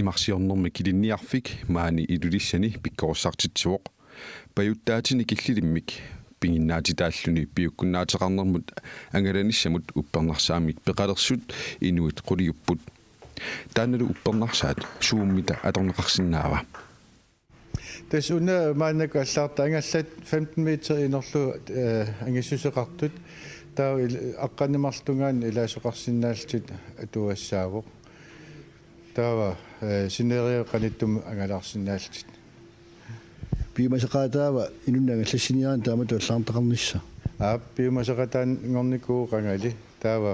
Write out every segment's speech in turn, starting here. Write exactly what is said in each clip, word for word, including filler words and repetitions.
Imarsiornermi kilinniarfik maani Ilulissani pikkorissartitsivoq. Pajuttaatini killilimmik piginnaatitaalluni piukkunnaateqarnermut angalanissamut uppernarsaammik peqalersut inuit quliupput. Taannalu uppernarsaat suummita atorneqarsinnaava? Tassa una maannakkut allagartaq angallat femten meter ingerlavoq, eh, angissuseqartut. Taava il-, aqqaneq-marluk tungaanut ilaasoqarsinnaallutik atugassaavoq. Taava, eh, sinerissap qanittumi angalaarsinnaallutik. Piumasaqaataava inunnut angallassiniaraanni taamatut allagartaqarnissaq? Aap, piumasaqataanngornikuuvoq qangali. Taava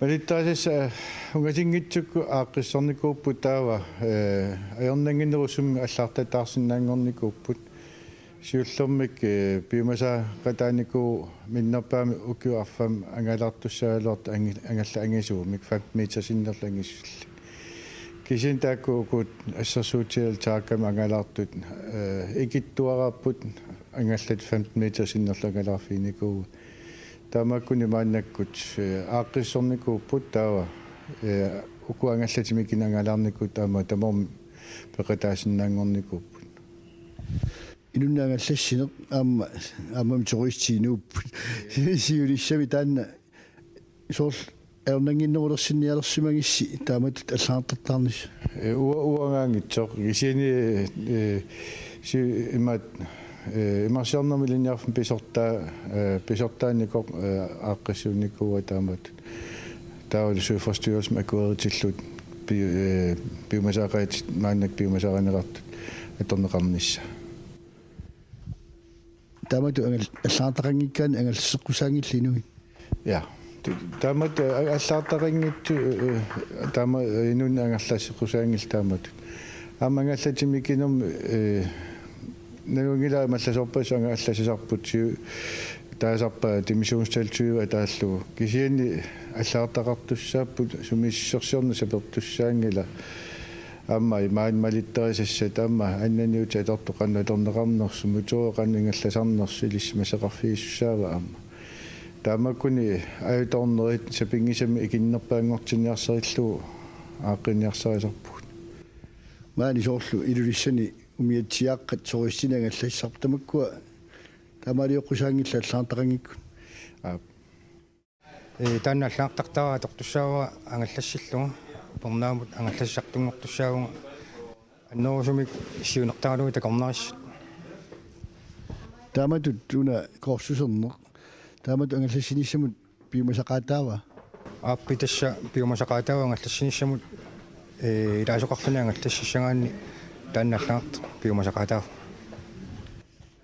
malittarisassat ungasinngitsukkut aaqqissornikuupput taava, eh, ajornannginnerup sumik allagartataarsinnaanngornikuupput. Siullermik, eh, piumasaqataanikuuvoq minnerpaamik ukiup affaa angalaartussaagaluartoq angi-, angallat angisuumik femten meter sinnerlugit angissusillit. Kisianni taakku uku assersuutigalugu taakku angalaartut, eh, ikittuaraapput angallat femten meter sinnerlugit angalaarfiginikuuaat. Taamaakkuni maannakkut, eh, aaqqissornikuupput taava, eh, uku angallatit mikineq angalaarnikuut aamma tamarmik peqataasinnaanngornikuupput. Inunnut angallassineq aamma, aammami turistit inuupput. Siunissami taanna soorlu ajornannginnerulersinnialersimagissi taamatut allagartartaarnissaq? Eh, ua-, uangaanngitsoq. Kisianni, eh, si-, imaat, eh, imarsiornermi ilinniarfimmi pisortaa, eh, pisortaanikoq, eh, aaqqissuunnikuuaa taamatut. Taavalu Søfartsstyrelsimi akueritillugu pi-, eh, piumasaqaatit maannakkut piumasaqarineqartut atorneqarnissaat. Taamatut angal-, allagartaqanngikkaanni angallasseqqusaanngillat inuit? Ja. Tu-, taamatut, eh, allagartaqanngitsut, eh, taama, eh, inunnut angallasseqqusaanngillat taamatut. Aamma angallatit mikinermi, eh, nalunngilara mallasoorpassuit angallassisarput siu-, taasarpaat dimensionstal tyve ataallugu. Kisianni allagartaqartussaapput sumiissusersiorneq sapertussaanngilaq. Aamma imaat malittarisassat aamma annaniutit atortut qanoq atorneqarnersut, motorit qanoq ingerlasarnersut ilissi masseqarfigisussaavaat aamma. Taamaakkuni ajutoornerit sapinngisamik ikinnerpaanngortinniarsarillugu aaqqinniarsarisarpugut. Maani soorlu Ilulissani umiatsiaaqqat turistinik angallassisarput tamakkua taamaaliorussaanngillat allagartaqanngikkuni? Aap. Ee, taanna allagartartaraa atortussaavara angallassillugu, upernaamut angallassisartunngortussaavunga, annerusumik siunertaralugu takornarissat. Taamatut una kursuserneq, taamatut angallassinissamut piumasaqaataava? Aappi, tassa piumasaqaataavoq angallassinissamut, ee, ilaasoqarluni angallassissagaanni taanna allagartaq piumasaqaataavoq.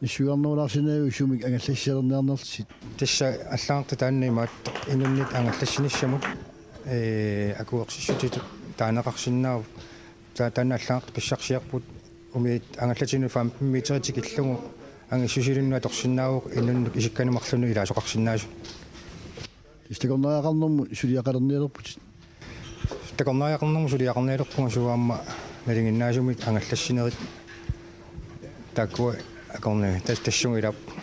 Nassuiarnerulaarsinnaavigit sumik angallassisalerniarnerlutit? Tassa allagartaq taanna imaattoq inunnit angallassinissamut, ee, akuersissutitut taaneqarsinnaavoq. Ta-, taanna allagartaq pissarsiarput umiat angallatinut femten meterit tikillugu angissusilinnut atorsinnaavoq inunnut isikkanik marlunnik ilaasoqarsinnaasunut. Tassa takornariaqarnermut suliaqalernialerputit? Takornariaqarnermut suliaqarnialerpunga, suut aamma nalinginnaasumik angallassinerit taakkua akornanni tas-, tassunga ilaapput.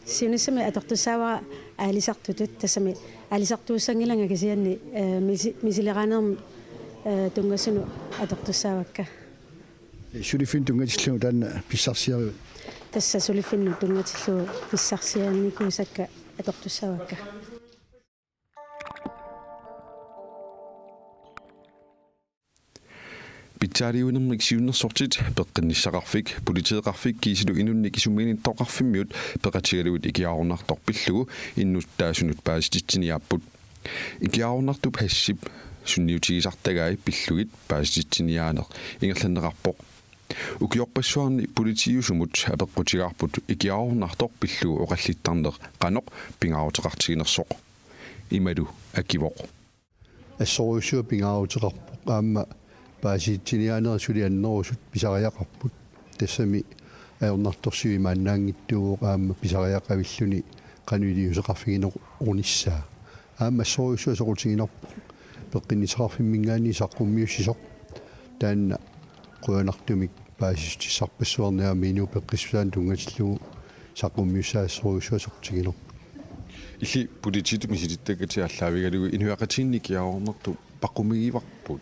Siunissami atortussaavara aalisartutut, tassami aalisartuussanngilanga kisianni, eh, misi-, misileraanermut, eh, tunngasunut atortussaavakka. Suliffinnut tunngatillugu taanna pissarsiarivat? Tassa suliffinnut tunngatillugu pissarsiarinikuusakka atortussaavakka. Pitsaaliuinermik siunnersortit, peqqinnissaqarfik, politeeqarfik kiisalu inunnik isumaginnittoqarfimmiut peqatigalugit ikiaroornartoq pillugu innuttaasunut paasititsiniaapput. Ikiaroornartup haship sunniutigisartagai pillugit paasititsiniaaneq ingerlanneqarpoq. Ukiorpassuarni politiusumut apeqqutigaarput ikiaroornartoq pillugu oqallittarneq qanoq pingaaruteqartiginersoq. Imalu akivoq: Assorujussuaq pingaaruteqarpoq, aamma paasititsiniaanerit suli annerusut pisariaqarput. Tassami ajornartorsiut imaannaanngitsuuvoq aamma pisariaqavilluni qanoq iliuuseqarfigineqarnissaa. Aamma assorujussuaq soqutiginarpoq peqqinnissaqarfimminngaanniit saqqummiussisoq. Taanna qujanartumik paasissutissarpassuarnik aamma inuup peqqissusaanut tunngatillugu saqqummiussaassorujussuaq soqutiginarpoq. Illit politiitut misilittakkatit aallaavigalugu inuiaqatigiinni ikiaroornartut paqqumigivarput.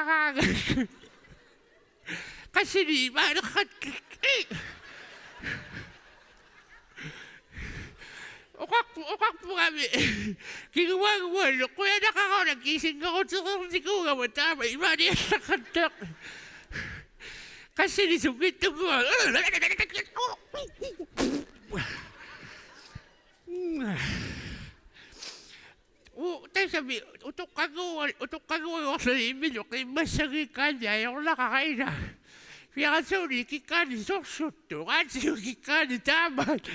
Qassinik imaaleqqakkit. Oqarpu-, oqarpugami. Kinguaannguaq qujanaqaaq una kiisinngoruternikuugama taama imaaliallaqqattaaq. Assilisunngitsunnguaq. Uu, tassami utoqqannguaq, utoqqannguaq imminut qiimmassagikkaanni ajornaqaaq ila. Fiarasuuni kikkaani sorsuttu, raatiup kikkaani taamaat.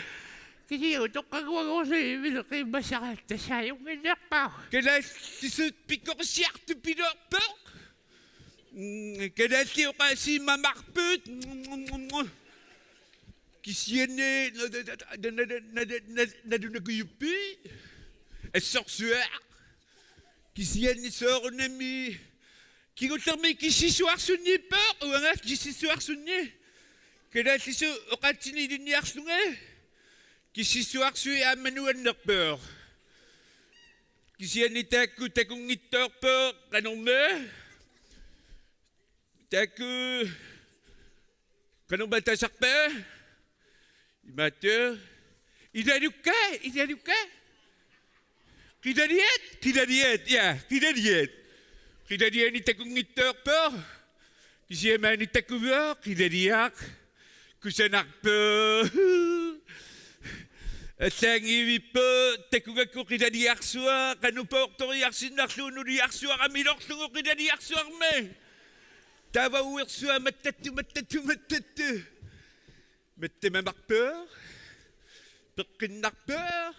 Kisianni utoqqannguaq imminut qiimmassaratta saajunngillerpaa. Kalaallisut pikkorisiartupiloorpoq. Mm, kalaallit oqaasii mamarput. Kisianni na-, na-, nalunakujuppi. Assorsuaq. Kisianni soorunami. Kingullermi kississuarsunniippoq, uanga kississuarsunni. Kalaallisut oqaatsinik ilinniarlunga. Kississuarsui aamma nuannerpoq. Kisianni taakku takunngitsoorpoq qanormi. Taakku qanormi tassarpa. Imaattoq. Ilalukka, ilalukka. Qilaliat, qilaliat, ja, qilaliat. Qilalianik takunngitsoorpoq. Kisianni maani takuvoq, qilaliaq. Kusanarpoq. Allaanngivippoq, takugakku qilaliarsuaq, qanoq poortoriarsinnarlugu nuliarsuarami ilorlugu qilaliarsuarmi. Taava uersuaq mattattu, mattattu, mattattu. Mattamamarpoq. Peqqinnarpoq.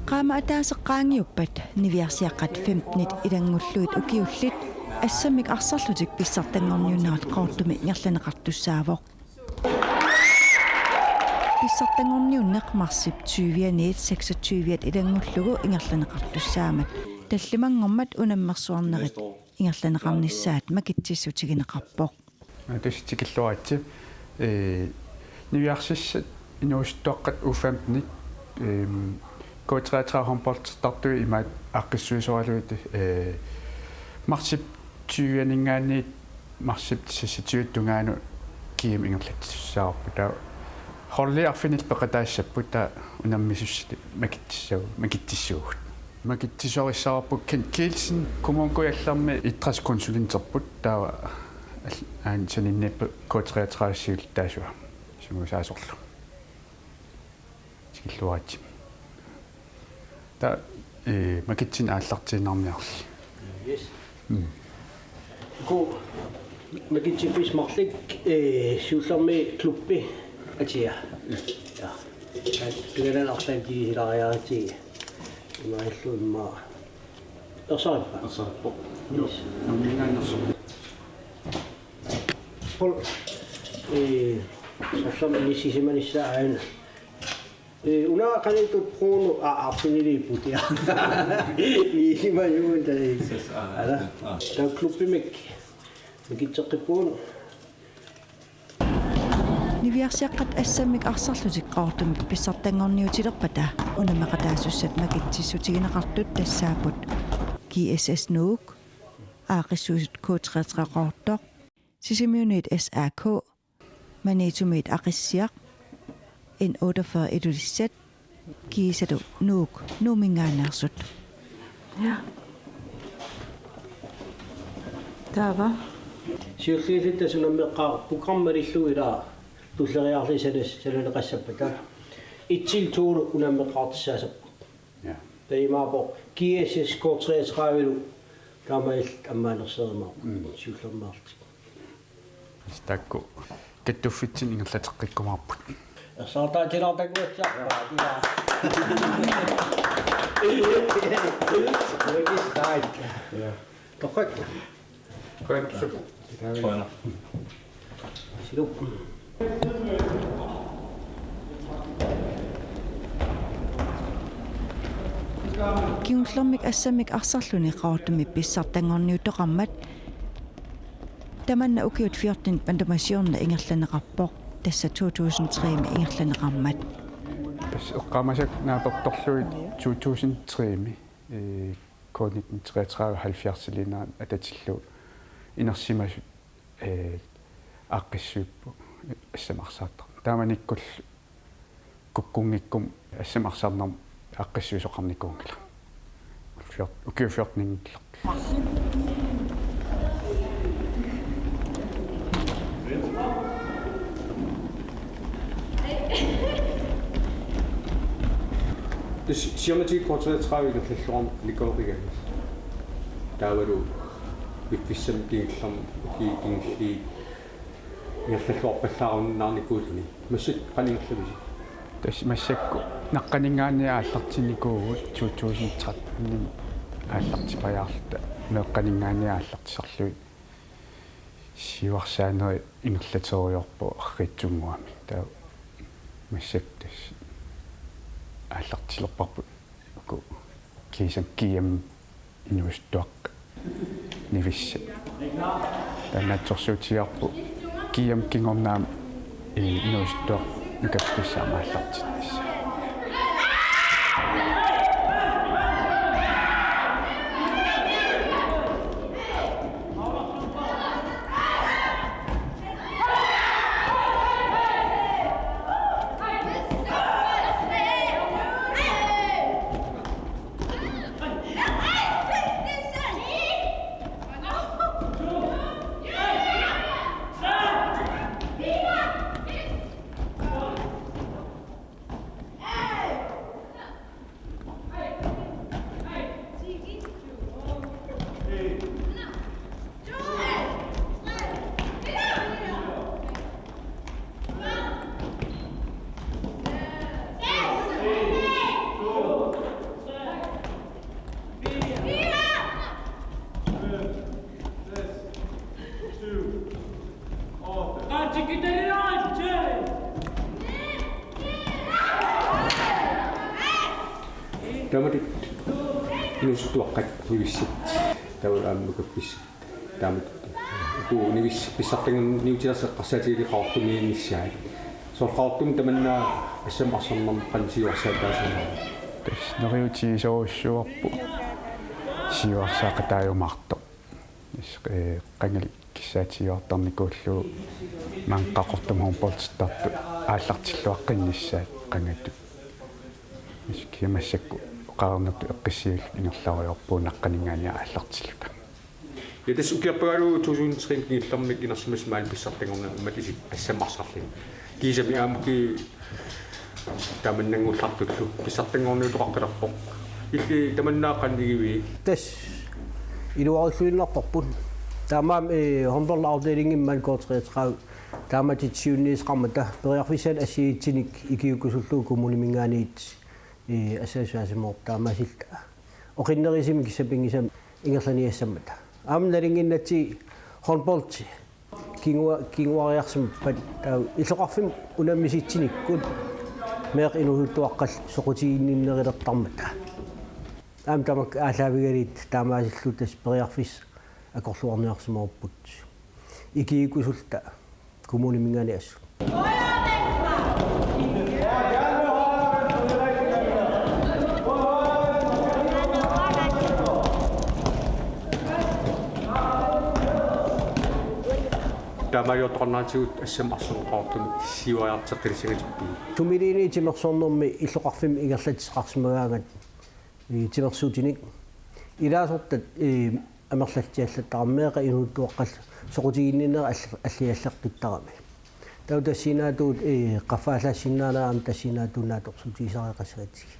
Qaammat ataaseq qaangiuppat niviarsiaqqat femtenit ilanngullugit ukiullit assammik arsarlutik pissartanngorniunnerat Qaqortumi ingerlanneqartussaavoq. Pissartanngorniunneq marsip tyvianiit seksogtyviat ilanngullugu ingerlanneqartussaammat tallimanngormat unammersuarnerit ingerlanneqarnissaat makitsissutigineqarpoq. Tassa tikilluaritsi. Ee, niviarsissat inuusuttuaqqat U femten, ehm, K treogtredive håndboldertartut imaat aaqqissuisoralugit, ee, marsip tyvianinngaanniit marsip seksogtyve tungaanut G M ingerlatsissavarput. Taava holdi arfinillit peqataassapput, taava unammisussat makitsissagu-, makitsissuugut. Makitsisorissavarput Kent Kielsen, Kommune Kujallermi idrætskonsulenterput, taava al-, aana saninniippoq K treogtredive siulittaasua, sumut saasorlu. Tikilluaritsi. Taava, ee, makitsineq aallartiinnarniarli. Yes. Mm. Uku makitsiffissat marluk, ee, siullermik klubbi atia. Ja. Pingasunngornermi arlaannik tigisilaariaratsigit. Imaallunga immaqa. Ersarippa? Ersarippoq. Yes. Nammineernersoq. Pol-, ee, soorlu inissisimanissaa aana. Ee, una qanittut Bruno, aa, arfiniliipput, ja. Niisimajuun tai. Ses, aa, ala. Aa. Taava klubbimik. Makitseqqippugut. Niviarsiaqqat assammik arsarlutik Qaqortumik pissartanngorniutilerpata unammeqataasussat makitsissutigineqartut tassaapput G S S Nuuk, aaqqissuisut K treogtredive Qaqortoq, Sisimiuniit S A K, Maniitsumiit Aqissiaq, N otteogfyrre Ilulissat, kiisalu Nuuk Nuumminngaanneersut. Ja. Taava. Siulliulluta unammeqqaarput programmi malillugu ila tulleriiaarlugit sanas-, sananeqassappata. Et til to unammeqqaartussaasapput. Ja. Taava imaappoq G S S K treogtredive-lu taamaalilluta ammaanersereermaarput. Mm. Siullermeerlutik. Tassa taakku kattuffitsinni ingerlateqqikkumaarput. Ersaartaatilaartakuassarpaa. Lucky strike. Ja. Torrak. Qujanaq. Silu. Kingullermik assammik arsarluni Qaqortumi pissartanngorniuttoqarmat tamanna ukiut fjorten pandamasiorna ingerlanneqarpoq, tassa to tusind tre-mi ingerlanneqarmat. Tassa eqqaamasakka naapertorlugit to tusind tre-mi, ee, K nitten treogtredive halvfjerdsiliinerat atatillugu inersimasut, ee, aaqqissuipput. S M arsaattarneq. Taamanikkullu kukkunngikkuma S M arsaarnermi aaqqissuisoqarnikuunngilaq. Fjort-, ukiut fjorten. Tassa siornatigut K treogtredive ingerlalluarnikuugatta. Taavalu piffissami kingullermi ukiut kingulliit ingerlalluarpallaarunnaarnikuulluni. Massakkut qanoq ingerlavisi? Tassa massakkut naqqaninngaanniit aallartinnikuuvugut, to tusind tretten aallartipajaarluta meeqqaninngaanniit aallartisarlugit. Siuarsaaneri ingerlaterujoorput arriitsunnguamik. Taava massakkut tassa aallartilerparput uku kiisami G M inuusuttuaqqat nivissat. Taanna naatsorsuutigaarput G M kingorna aamma inuusuttuaqqat nukappiaat aamma aallartinnissaat. Taamatut inuusuttuaqqat nivissat taavalu aamma nukappiaat. Taamatut uku nivissat pissartanngorniutilersoq eqqarsaatigalugu Qaqortumiinnissaat. Soorlu Qaqortumi tamanna S M arsaarnermi qanoq siuarsaataasinnaava? Tassa neriuutigisorujussuuarput siuarsaaqataajumaartoq. Is-, ee, qangali kissaatigiuartarnikuullugu maani Qaqortumi håndboldertartut aallartilluaqqinnissaat qangatut. Is-, kisianni massakkut oqarnertut eqqissivilluta ingerlarujoorpugut naqqaninngaanniit aallartilluta. Ja tassa ukiorpaaluit to tusind tre kingullermik inersimasut maani pissartanngornerat imatut isikkoqarsimallugit. Kiisami aamma ukiut taamannanngullartullu pissartanngorniutoqaqqilerpoq. Illit tamanna qanoq igivit? Tassa iluarilluinnarparput. Taamaammat, eh, håndboldafdelingimi maani K treogtredive taamaattut siunniuteqarmata periarfissanik assigiinngitsunik ikiuukkusullugu kommuniminngaanniit, eh, assersuutigalugu taamaasilluta oqinnerusumik kissaatinngisamik ingerlaniassammata. Aamma nalunnginnatsigu håndboldi kingua-, kinguariarsimappat taava illoqarfimmut unammisitsinikkut meeqqat inuusuttuaqqallu soqutiginninnerulertarmata. Aamma tamakku aallaavigalugit taamaasilluta tassa periarfissat atorluarniarsimavarput. Ikiuukkusulluta kommuniminngaanniit assut. Taamaaliortoqarneratigut S M arsaarneq Qaqortumi siuariarteqqilissangatippigit? Sumiluunniit timersornermi illoqarfimmi ingerlatsisussaqarsimagaangat, eh, timersuutinik ilaasortat, eh, amerlatsiallattaramik meeqqat inuusuttuaqqallu soqutiginninnerat all-, allialleqqittarami. Taava tassinaatut, eh, qaffaallaassinnaaneq aamma tassinaatut naatsorsuutigisariaqassagatsigit.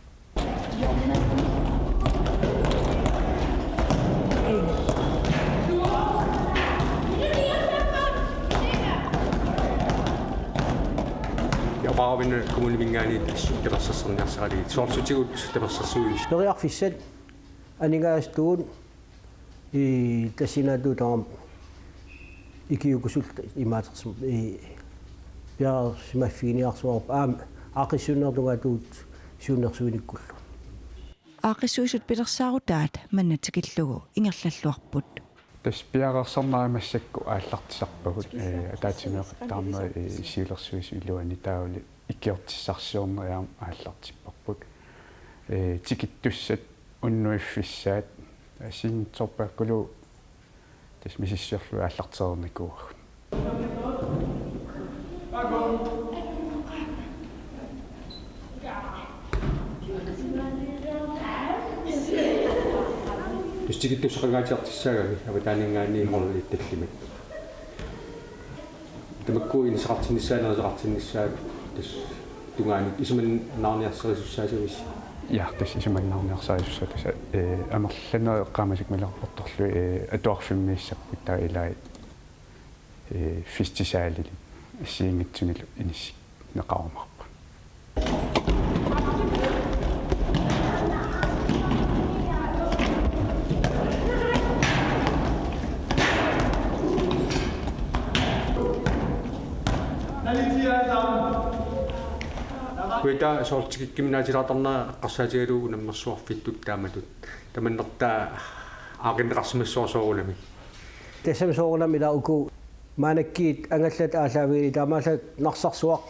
Ja oqarvin kommuniminngaanniit assut tapersersorniarsaralugit. Soorlutigut tapersersuivis? Periarfissat aningaasatigut, i, tassinaatut tamarmik ikiuukkusulluta imaattorsim-, i, piareersimaffiginiarsuarput aamma aaqqissuunneertungaatigut siunnersuinikkullu. Aaqqissuisut pilersaarutaat manna tikillugu ingerlalluarput. Tassa piareersarnerit massakkut aallartisarpagut, eh, ataatsimeeqattaarnerit, eh, siulersuisut iluanni taavalu ikiortissarsiornerit aamma aallartipparput. Eh, tikittussat unnuiffissaat assigiinngitsorpaakkulu tassa misissorlugit aallartereernikuuagut. Tassa tikittussaqangaatsiartussaagami avataaninngaanniit holdiit tallimat. Tamakku inisseqartinnissaat, neriseqartinnissaat tassa tungaanut isumannaarniarsarisussaassavissi. Ja, tassa isumannaarniarsarisussaassaaq tassa, eh, amerlanerit eqqaamasakka malinnaapput, eh, atuarfimmiissapput taava ilaat, eh, festsalilu assigiinngitsunilu inissinneqarumaarput. Kuita soorlu tikikkuminaatilaartarnera eqqarsaatigalugu unammersuarfittut taamatut. Tamannertaa aaqqinneqarsimassaaq soorunami. Tassami soorunami ilaa uku maannakkut angallat aallaavigalugit taamaallaat Narsarsuaq.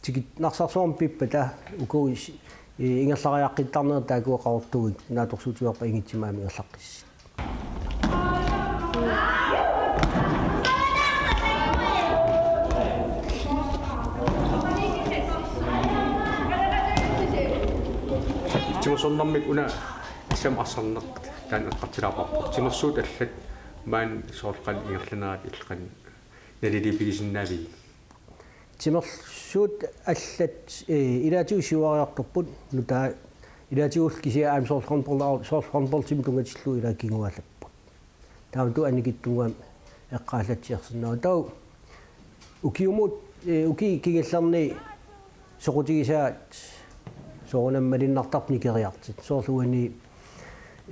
Tikit Narsarsuarmi pippata uku is-, i-, ingerlariaqqittarnerat taakku Qaqortuit naatsorsuutigaarput Inngitsimmi ingerlaqqissut. Timersornermik una assammik arsarneq taanna eqqartulaarparput. Timersuut allat maani soorlu qanoq ingerlanerat illit qanoq naliliiffigisinnaavigit? Timersuut allat, eh, ilaatigut siuariartorput nutaat, ilaatigullu kisianni aamma soorlu håndbold-, soorlu håndboldimik tungatillugu ilaa kinguaallapput. Taamatut annikitsunnguamik eqqaallatsiarsinnaavoq. Taava ukiumut, eh, ukiup kingullerni soqutigisaat soorunami malunnartarput nikeriartutit. Soorlu uani,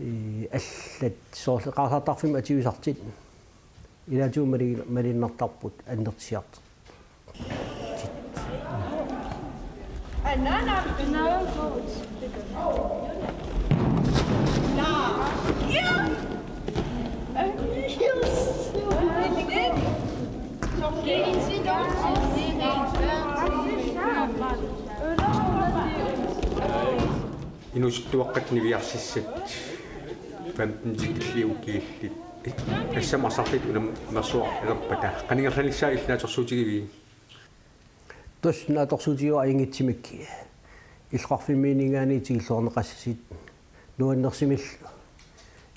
eh, allat soorlu eqqaasartarfimmi atuisartut. Ilaatigut mali-, malunnartarput annertusiartortut. Inuusuttuaqqat niviarsissat femten tikilliukillit. Assammik arsarlutit unammersuarniarpata qanoq ingerlanissaa illit naatsorsuutigivigit? Tassa naatsorsuutigaara Inngitsimik illoqarfimmiinninngaanniit tikilluarneqassasut nuannersumillu,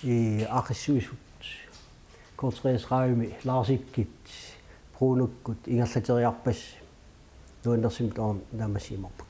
i-, aaqqissuisut K treogtredivemi Larsikkut, Brunokkut ingerlateriarpassuit nuannersumik tamarmik naammassimaarput.